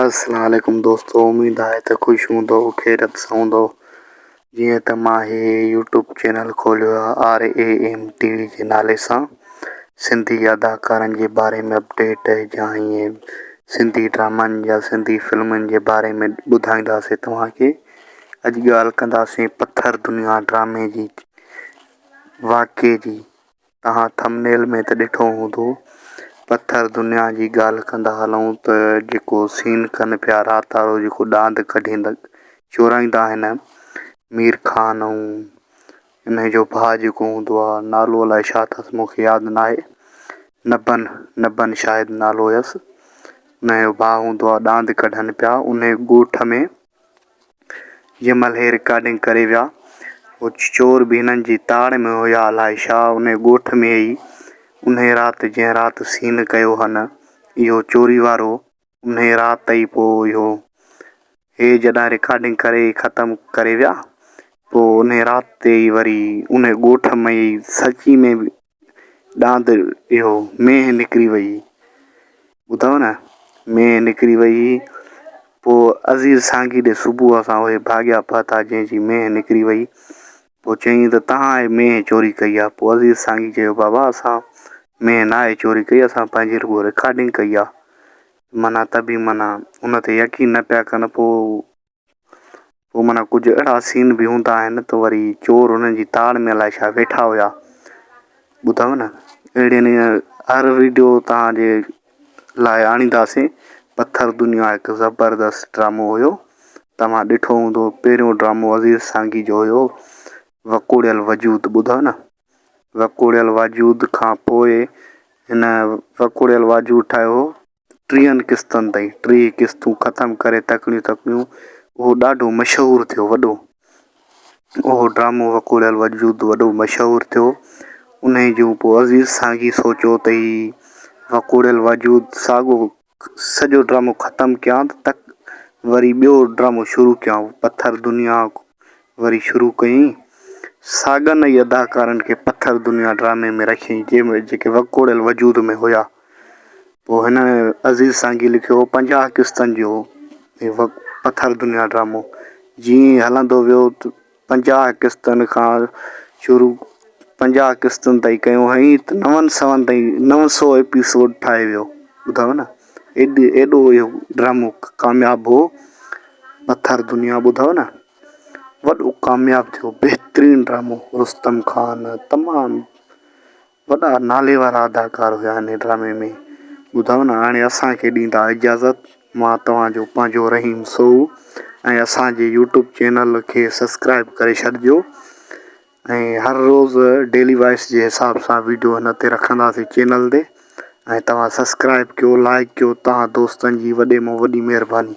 السلام عليڪم دوستو اميد آهي ته خوش هوندو خيريت سان هوندو جيئن ته مان هي يوٽيوب چينل کوليو آهي آر اي ايم ٽي وي جي نالي سان سنڌي اداڪارن جي باري ۾ اپڊيٽ يا ائين سنڌي ڊرامن يا سنڌي فلمن جي باري ۾ ٻڌائينداسين توهان کي اڄ ڳالهه ڪنداسين پٿر دنيا ڊرامي جي واقعي جي توهان ٿمب نيل ۾ ته ڏٺو هوندو. پٿر دنيا جي ڳالهه ڪندا هلون ته جيڪو سين ڪن پيا رات وارو جيڪو ڏاند ڪڍيندا چورائيندا آهن مير خان ۽ انهي جو ڀاء جيڪو هوندو آهي نالو الائي ڇا اٿس مون کي ياد ناهي نبن نبن شايد نالو هيس انهي جو ڀاء هوندو آهي ڏاند ڪڍن پيا انهي ڳوٺ ۾ جنهن مهل هي رڪارڊنگ ڪري ويا هو چور به هنن جي تاڙ ۾ هيا الائي ڇا انهي ڳوٺ ۾ ئي انهي رات جنهن رات سين ڪيو هن اهو چوري وارو انهي رات ئي پوء اهو هي جڏهن رڪارڊنگ ڪري ختم ڪري ويا پوء انهي رات تي ئي وري انهي ڳوٺ ۾ ئي سچي ۾ ڏاند اهو مينهن نڪري وئي ٻڌو نه مينهن نڪري وئي پوء عزيز سانگي ڏي صبح سان اهي ڀاڳيا پهتا جنهن جي مينهن نڪري وئي پوء چيائين ته تهان هي مينهن چوري ڪئي آهي پوء عزيز سانگي چيو بابا اسان مينهن ناهي چوري ڪئي اسان پنهنجي رڳو رڪارڊنگ ڪئي آهي معنيٰ ته به معنيٰ ان تي يقين نه پيا ڪن پوء پوء معنيٰ ڪجهه اهڙا سين به هوندا آهن ته وري چور انهن جي تاڙ ۾ الائي ڇا ويٺا هيا ٻڌو نه اهڙين هر ويڊيو توهان جي لاء آڻينداسين پٿر دنيا هڪ زبردست ڊرامو هيو توهان ڏٺو هوندو پهريون ڊرامو عزيز سانگي جو هيو وڪوڙيل وجود ٻڌو نه وڪوڙيل وجود کان پوء هن وڪوڙيل وجود ٺاهيو هو ٽيهن قسطن تائين ٽيهه قسطون ختم ڪري تڪڙيون تڪڙيون اهو ڏاڍو مشهور ٿيو وڏو اهو ڊرامو وڪوڙيل وجود وڏو مشهور ٿيو انهي جون پوء عزيز سانگي سوچيو ته هي وڪوڙيل وجود ساڳو سڄو ڊرامو ختم ڪيان ته وري ٻيو ڊرامو شروع ڪيان پٿر دنيا وري شروع ڪيائين ساڳن ئي اداڪارن کي پٿر دنيا ڊرامي ۾ رکيائين جنهن ۾ جيڪي وڪوڙيل وجود ۾ هيا پوء هن عزيز سانگي لکيو هو 50 قسطن جو هي پٿر دنيا ڊرامو جيئن ئي هلندو ويو ته 50 قسطن کان شروع 50 قسطن تائين ڪيو هئائين ته نون سون تائين 900 ايپيسوڊ ٺاهي ويو ٻڌايو نه ايڏي ايڏو اهو ڊرامو ڪامياب هو پٿر دنيا ٻڌايو نه وڏو ڪامياب ٿيو بهترين ڊرامو رستم خان تمام وڏا نالي وارا اداڪار هيا انهي ڊرامي ۾ ٻڌايو نه هاڻي اسان کي ڏيندا اجازت مان توهان جو پنهنجو رحيم سوهو ۽ اسان جي يوٽيوب چينل کي سبسڪرائب ڪري ڇڏجو ۽ هر روز ڊيلي وائس جي حساب سان ويڊيو هن تي رکنداسين چينل تي ۽ توهان سبسڪرائب ڪيو لائڪ ڪيو توهان دوستن جي وڏي مان وڏي مهرباني.